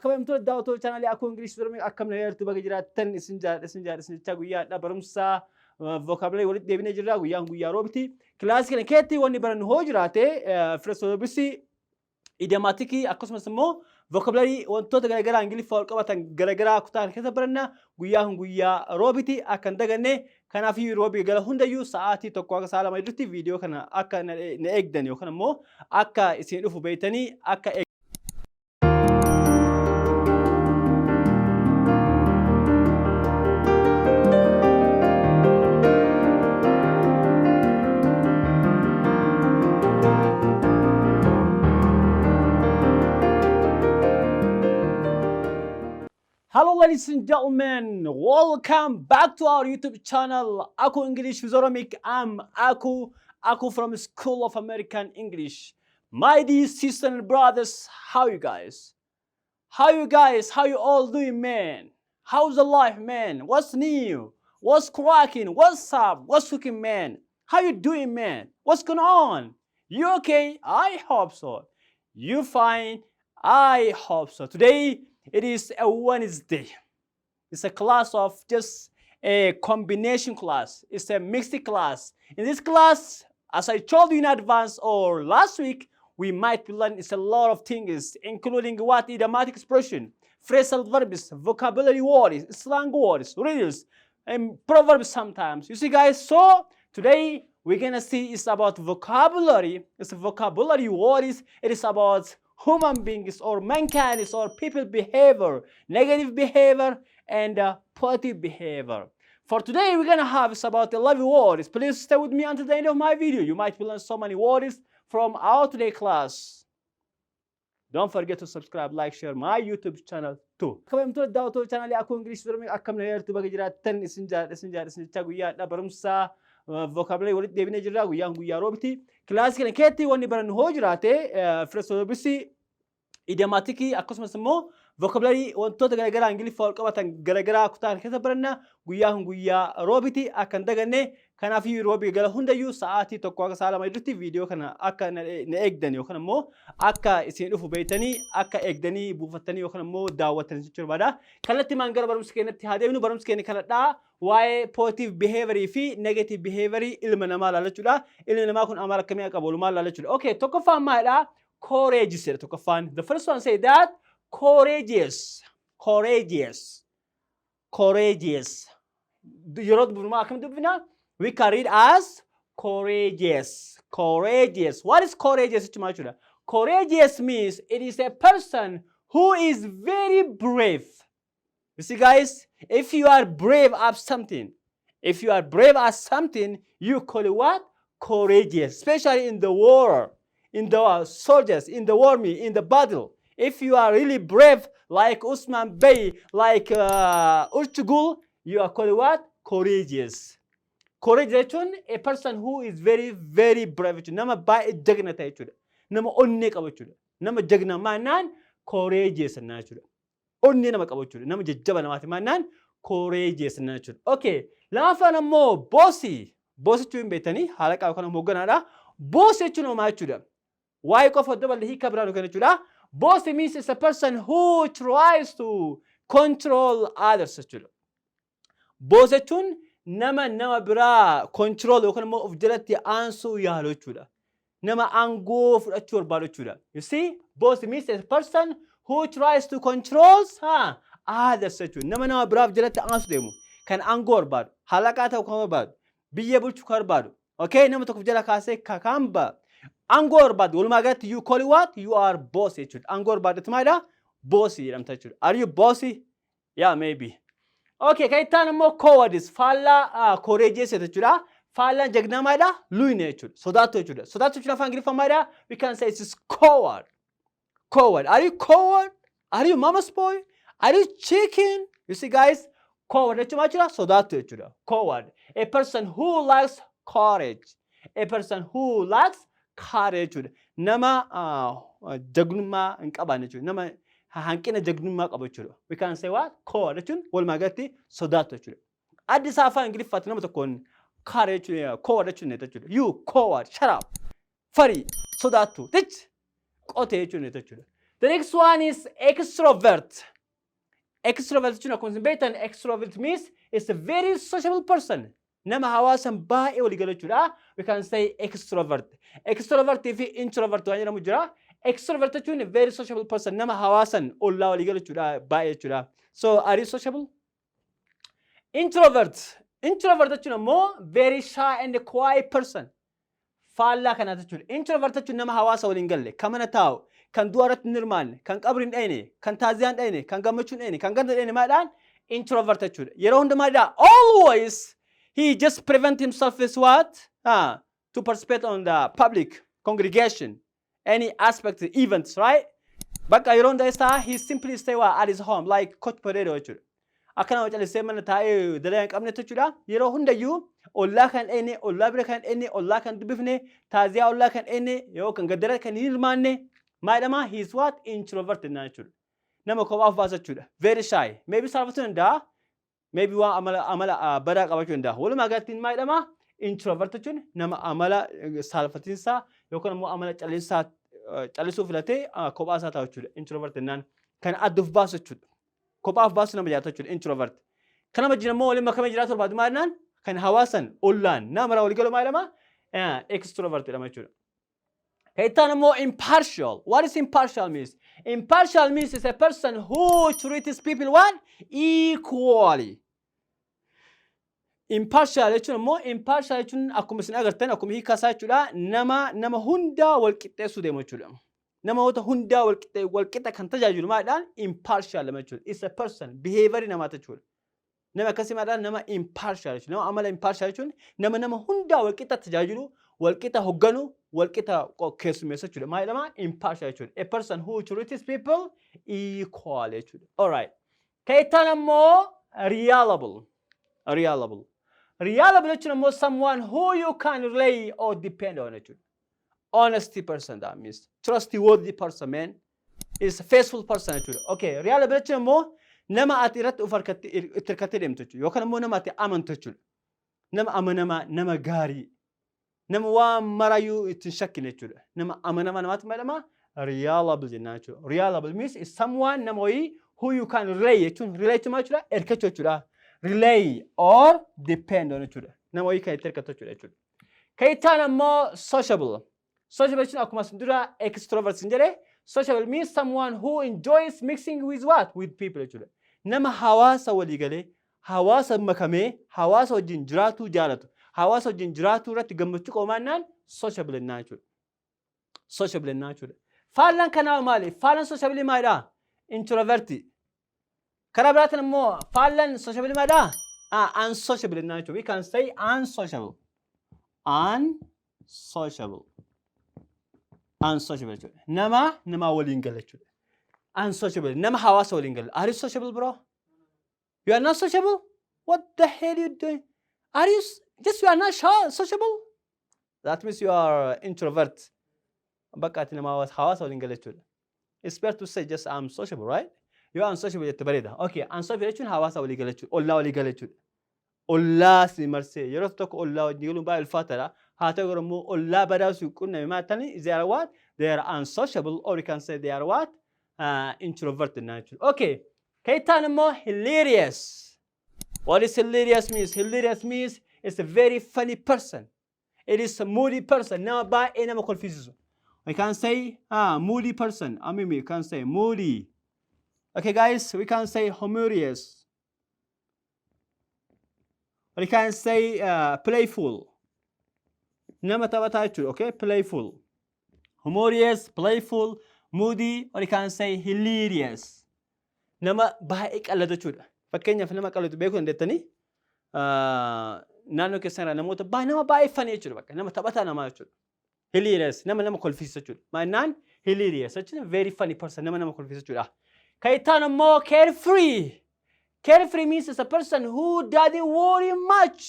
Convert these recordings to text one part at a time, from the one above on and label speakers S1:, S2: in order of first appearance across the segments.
S1: Kabajamtoota daawwattoota chaanaalii Akuu Ingilish Dormii, akkam na jirtu? Baga jiraattan isin jaalladha, isin jaalladha isin jechaa, guyyaa barumsa vocabulary walitti deebinee jirra. Guyyaan guyyaa roobiti. Kilaasii kana keessatti wanni barannu hoo jiraate phrasal verbsii, idiomaticii, akkasumas immoo vocabulary wantoota garaagaraa Ingiliffaa wal qabatan garaagaraa kutaa kana keessa baranna. Guyyaan guyyaa roobiti, akka hin daganne. Kanaafuu roobii gala hundayyuu sa'aatii 1 akka sa'a 2 gidduutti viidiyoo kana akka na eegdan yookaan immoo akka isin dhufu beektanii akka. Hello, ladies and gentlemen, welcome back to our YouTube channel, Aku English with Oromic. I'm Aku, Aku from School of American English. My dear sisters and brothers, how you guys? How you guys? How you all doing, man? How's the life, man? What's new? What's cracking? What's up? What's cooking, man? How you doing, man? What's going on? You okay? I hope so. You fine? I hope so. Today, it is a Wednesday. It's a class of just a combination class. It's a mixed class. In this class, as I told you in advance or last week, we might be learning it's a lot of things, including what? Idiomatic expression, phrasal verbs, vocabulary words, slang words, riddles, and proverbs sometimes. You see, guys, so today we're gonna see it's about vocabulary. It's vocabulary words. It is about human beings or mankind or people behavior, negative behavior and positive behavior. For today, we're gonna have it's about 11 words. Please stay with me until the end of my video. You might learn so many words from our today class. Don't forget to subscribe, like, share my YouTube channel too. Kabajamtoota daawwattoota chaanaalii Akuu English Dormii, akkam na jirtu? Baga jiraattan isin jaalladha, isin jaalladha isin jechaa, guyyaa barumsa vocabulary walitti deebinee jirra. Guyyaan guyyaa roobiti. Kilaasii kana keessatti wanni barannu hoo jiraate phrasal verbsii, idiomaticii, akkasumas immoo vocabulary wantoota garaagaraa Ingiliffaa wal qabatan garaagaraa kutaa kana keessa baranna. Guyyaan guyyaa roobiti, akka hin daganne. Kanaafuu roobii gala hundayyuu sa'aatii 1 akka sa'a 2 gidduutti viidiyoo kana akka na eegdan yookaan immoo akka isin dhufu beektanii akka eegdanii buufattanii yookaan immoo daawwattanii jechuu barbaada. Kallattii gara barumsa keenyatti haa deemnu. Barumsa keenya kanadhaa waa'ee positive behavior fi negative behavior ilma namaa ilaalachuudha. Ilmi namaa kun amala akkamii akka qabu walumaa ilaalachuudha. Okay, tokkoffaan maalidha? Courageous jedha tokkoffaan. The first one say that courageous. Courageous. Courageous. Yeroo dubbifnu akkam dubbifna? We can read as courageous. Courageous. What is courageous jechuudha jechuudha? Courageous means it is a person who is very brave. You see, guys, if you are brave at something, if you are brave at something, you call it what? Courageous. Especially in the war, in the soldiers, in the army, in the battle. If you are really brave, like Usman Bey, like Ertugrul, you are called what? Courageous. Courageous jechuun a person who is very, very brave jechuudha. Nama baay'ee jagna ta'e jechuudha. Nama onnee qabu jechuudha. Nama jagna maannaan courageous jennaan jechuudha. Onnee nama qabu jechuudha. Nama jajjaba namaati maannaan courageous jennaan jechuudha. Okay. Lammaffaan ammoo bossy. Bossy jechuun hin beektanii, haala qabu kan hoogganaadha. Bossy jechuun maal jechuudha? Waa'ee qofa dabalee hiika biraa nu kenna jechuudha. Bossy means is a person who tries to control others jechuudha. Boss jechuun nama nama biraa control yookaan immoo of jalatti aansuu yaalu jechuudha. Nama aangoo fudhachuu barbaadu jechuudha. You see, boss means a person who tries to control others jechuudha. Nama nama biraaf jalatti aansuu deemu, kan aangoo barbaadu, halaqaa ta'uu kan barbaadu, biyya bulchuu kan barbaadu. Okay, nama tokko of jala kaasee kakaamba aangoo barbaadu. Walumaa galatti you call it what? You are boss jechuudha. Aangoo barbaadatu maalidha? Bossy jedhamta jechuudha. Are you bossy? Yeah, maybe. Okay, kan itti aanu immoo cowardice, faallaa courageous jechuudha. Faallaan jagnaa maalidha? Luyne jechuudha. Sodaattuu jechuudha. Sodaattuu jechuun afaan Ingiliffaa maalidha? We can say it is coward. Coward. Are you coward? Are you mama's boy? Are you chicken? You see, guys, coward jechuun maal jechuudha? Sodaattuu jechuudha. Coward. A person who lacks courage. A person who lacks courage jechuudha. Nama jagnummaa hin qabaanne jechuudha. Nama hanqina jagnummaa qabu jechuudha. We can say what? Coward jechuun walumaa galatti sodaattu jechuudha. Addi isaa afaan Ingiliffaatti nama tokkoon coward jechuun coward jechuun jechuudha. You coward, shut up. Farii, sodaattu, tich, qotee jechuun jechuudha. The next one is extrovert. Extrovert jechuun akkuma isin beektan, extrovert means it's a very sociable person. Nama hawaasan baay'ee walii galu jechuudha. We can say extrovert. Extrovert fi introvert waan jedhamu jira. Extrovert jechuun very sociable person, nama hawaasan ollaa walii galu jechuudha, baay'ee jechuudha. So are you sociable? Introvert. Introvert jechuun ammoo very shy and quiet person. Faallaa kanaati jechuudha. Introvert jechuun nama hawaasa waliin galle, kan mana taa'u, kan du'a irratti hin hirmaanne, kan qabri hin dhayne, kan taaziyaa hin dhayne, kan gammachuu hin dhayne, kan ganda hin dhayne maadhaan introvert jechuudha. Yeroo hunda maalidha? Always he just prevent himself is what? Ah, to participate on the public congregation, any aspect events, right? Bakka yeroo hunda isaa he simply stay what, at his home like couch potato jechuudha. Akka nama callisee mana taa'ee dalagaa hin qabne jechuudha. Yeroo hundayyuu ollaa kan dhayne, ollaa bira kan dhayne, ollaa kan dubbifne, taaziyaa ollaa kan dhayne, yoo kan gaddara kan hin hirmaanne maal jedhama? He is what? Introvert jennaan jechuudha. Nama kophaa of baasa jechuudha. Very shy. Maybe saalfachuu danda'a. Maybe waan amala badaa qabaachuu danda'a. Walumaa galatti maal jedhama? Introvert jechuun nama amala saalfatiinsaa yookaan immoo amala callisaa callisuu filatee kophaa isaa taa'u jechuudha. Introvert jennaan kan adda of baasu jechuudha. Kophaa of baasu nama jaallatu jechuudha introvert. Kana wajjin immoo waliin makamee jiraatu barbaadu maal jennaan? Kan hawaasan ollaan nama maraa walii galu maal jedhama? Extrovert jedhama jechuudha. Kan itti aanu immoo impartial. What is impartial means? Impartial means is a person who treats people what? Equally. Impartial jechuun immoo, impartial jechuun akkuma isin agartan, akkuma hiika isaa jechuudha, nama hundaa wal qixxeessuu deemu jechuudha. Namoota hundaa wal qixa kan tajaajilu maalidhaan impartial nama jechuudha. It's a person behavior namaati jechuudha. Nama akkasii maalidhaan nama impartial jechuudha. Nama amala impartial jechuun nama hundaa wal qixa tajaajilu, wal qixa hogganu, wal qixa keessummeessu jechuudha. Maal jedhama? Impartial jechuudha. A person who treats people equal jechuudha. Alright. Kan itti aanu immoo reliable. Reliable. Reliable jechuun immoo someone who you can rely or depend on jechuudha. Honesty person, that means trustworthy person, man, is a faithful person jechuudha. Okay, reliable jechuun immoo nama ati irratti of harkatti itti hirkattee deemtu jechuudha. Yookaan immoo nama ati amantu jechuudha. Nama amanamaa, nama gaarii, nama waan marayyuu ittiin shakkine jechuudha. Nama amanamaa namaatti jedhama reliable jennaan jechuudha. Reliable means is someone, nama wayii, who you can rely jechuun, rely jechuun maal jechuudha? Hirkachuu jechuudha. Rely or depend on jechuudha. Nama wayii kan itti hirkatu jechuudha. Kan itti aanu immoo sociable. Sociable jechuun akkuma asin dura extrovert sin jedhe, sociable means someone who enjoys mixing with what? With people jechuudha. Nama hawaasa walii galee, hawaasa makamee, hawaasa wajjin jiraatuu jaalatu, hawaasa wajjin jiraatuu irratti gammachuu qabaannaan sociable jennaan jechuudha. Sociable jennaan jechuudha. Faallaan kanaa maali? Faallaan sociable maalidha? Introvert. Karaa biraatiin immoo faallaan sociable maalidha? Ah, unsociable jennaan jechuudha. We can say unsociable. Unsociable. Unsociable jechuudha. Nama nama waliin gala jechuudha. Unsociable. Nama hawaasa waliin gala. Are you sociable, bro? You are not sociable? What the hell you doing? Are you just you are not sociable? That means you are introvert. Bakka ati nama hawaasa waliin gala jechuudha. It's better to say just "I'm sociable," right? You are unsociable jette bareeda. Okay, unsociable jechuun hawaasa walii gala jechuudha. Ollaa walii gala jechuudha. Ollaa si marsee yeroo tokko ollaa wajjin galuun baay'ee ulfaataadha. Haa ta'u garuu immoo ollaa badaa si qunname maal ta'ani, they are what? They are unsociable, or you can say they are what? Introverted jennaan jechuudha. Okay. Kan itti aanu immoo hilarious. What is hilarious means? Hilarious means it's a very funny person. It is a moody person. Nama baay'ee nama kolfisiisu. We can say moody person. I mean, we can say moody. Okay, guys, we can say humorous. We can say playful. Nama taphataa jechuudha. Okay, playful. Humorous, playful, moody, or you can say hilarious. Nama baay'ee qalladu jechuudha. Fakkeenyaaf nama qalladu beekuu dandeettanii naannoo keessan irraa namoota baay'ee nama baay'ee funny jechuudha bakka nama taphataa namaa jechuudha. Hilarious, nama kolfisiisu jechuudha. Maannaan hilarious jechuun very funny person, nama kolfisiisu jechuudha. Kan itti aanu immoo carefree. Carefree means is a person who doesn't worry much.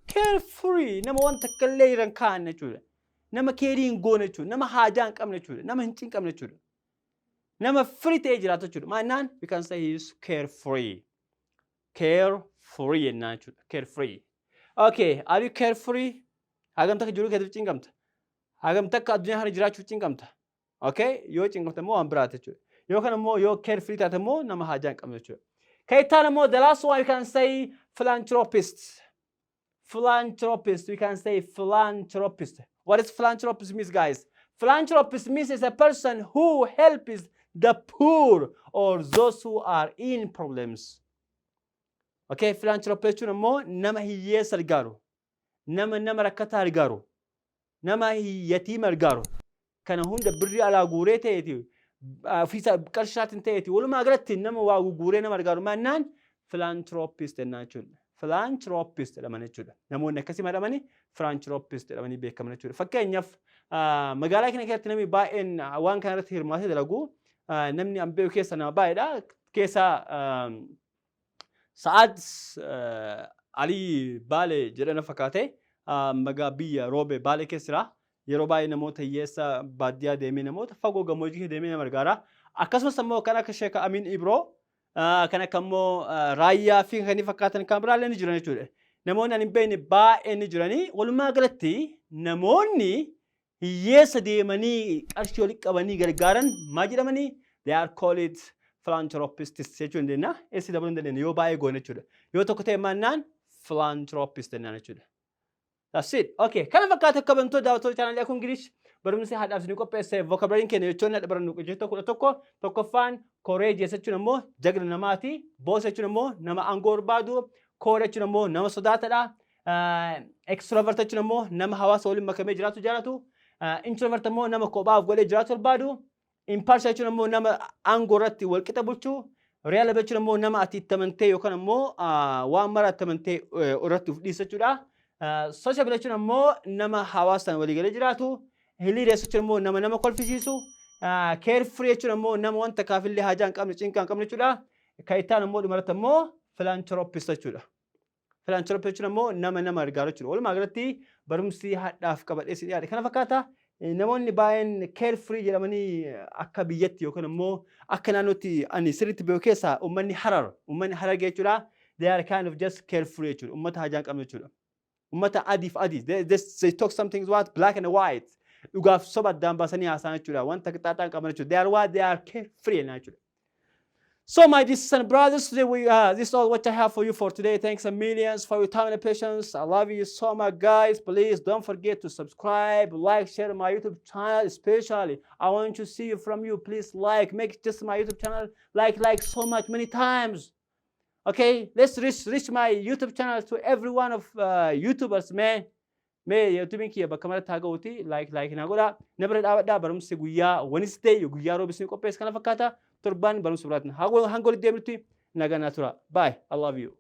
S1: Carefree, nama wanta akka illee irra hin kaa'anne jechuudha. Nama care hin goone jechuudha. Nama haajaa hin qabne jechuudha. Nama hin cinqabne jechuudha. Nama free ta'ee jiraatu jechuudha. Maannaan we can say he is carefree. Carefree jennaan jechuudha. Carefree. Okay, are you carefree? Hagam takka jiruu keetiif cinqamta? Hagam takka addunyaa kana jiraachuuf cinqamta? Okay? Yoo cinqamte immoo waan biraati jechuudha. Yookaan immoo yoo carefree taate immoo nama haajaa hin qabne jechuudha. Kan itti aanu immoo, the last one, you can say philanthropist. Philanthropist. We can say philanthropist. What is philanthropist means, guys? Philanthropist means is a person who helps the poor or those who are in problems. Okay, philanthropist jechuun immoo nama hiyyeessa gargaaru, nama nama rakkataa gargaaru, nama yatiima gargaaru. Kana hunda birrii alaa guuree ta'eeti, ofiisa qarshaatiin ta'eeti, walumaa galatti nama waa guuree nama gargaaru mannaan philanthropist jennaan jechuudha. Philanthropist jedhaman jechuudha. Namoonni akkasii jedhamanii philanthropist jedhamanii beekaman jechuudha. Fakkeenyaaf, magaalaa kana keessatti namni baay'een waan kana irratti hirmaatee dalagu, namni an beeku keessa nama baay'eedha. Keessaa Sa'aad Alii Baalee jedhana fakkaate, magaa biyya Roobe Baalee keessa jira. Yeroo baay'ee namoota hiyyeessa baadiyyaa deemee, namoota fagoo gammoojjii deemee nama gargaara. Akkasumas immoo kan akka Sheek Amin Ibroo, kan akka immoo Raayyaa fi kan fakkaatan kan biraallee ni jiran jechuudha. Namoonni ani hin beekne baay'een ni jiranii. Walumaa galatti namoonni hiyyeessa deemanii qarshii walitti qabanii gargaaran maal jedhamanii? They are called philanthropists jechuu dandeenya. Eessi dabaluu hin dandeenya yoo baay'ee goone jechuudha. Yoo tokko ta'e mannaan philanthropist jennaan jechuudha. That's it. Okay. Kana fakkaata, kabajamtoota daawwattoota chaanaalii Akuu English, barumsi haadhaaf isin qopheesse. Vocabulary keenya jechoonni hadha barannu jechoota 11. Tokkoffaan courageous jechuun immoo jagna namaati. Boss jechuun immoo nama aangoo barbaadu. Core jechuun immoo nama sodaatadha. Extrovert jechuun immoo nama hawaasa waliin makamee jiraatu jaalatu. Introvert immoo nama kophaa of godhee jiraatu barbaadu. Impartial jechuun immoo nama aangoo irratti walqixa bulchu. Reliable jechuun immoo nama ati itti amantee yookaan immoo waan mara itti amantee irratti of dhiisa jechuudha. Sociable jechuun immoo nama hawaasaan waliigalee jiraatu. Hilarious jechuun immoo nama nama kolfisiisu. Carefree jechuun immoo nama wanta kaafillee haajaa hin qabne, cinqaa hin qabne jechuudha. Kan itti aanu immoo dhumarratti immoo philanthropist jechuudha. Philanthropist jechuun immoo nama nama gargaaru jechuudha. Walumaa galatti barumsi hadhaaf qabadhee si dhiyaate kana fakkaata. Namoonni baay'een carefree jedhamanii akka biyyatti yookaan immoo akka naannootti ani sirriitti beeku keessaa uummanni Harar jechuudha. They are kind of just carefree jechuudha. Uummata haajaa hin qabne jechuudha. Uummata adiif adii. They talk something what black and white. Dhugaaf soba addaan baasanii haasa'an jechuudha. Wanta qixxaaxaa hin qaban jechuudha. They are what? They are carefree jechuudha. So my dear sisters and brothers, today this is all what I have for you for today. Thanks a millions for your time and patience. I love you so much, guys. Please don't forget to subscribe, like, share my YouTube channel. Especially, I want to see from you. Please like, make just my YouTube channel like so much many times. Okay, let's reach my YouTube channel to every one of YouTubers, man. Mee YouTubein kiyya bakka maratti haa ga'uuti like like naa godhaa. Na bira dhaabadhaa. Barumsi guyyaa Wednesday, guyyaa Roobii isin qopheesse kana fakkaata. Torbaan barumsa biraatiin hanga walitti deemnutti nagaa naa tura. Bye. I love you.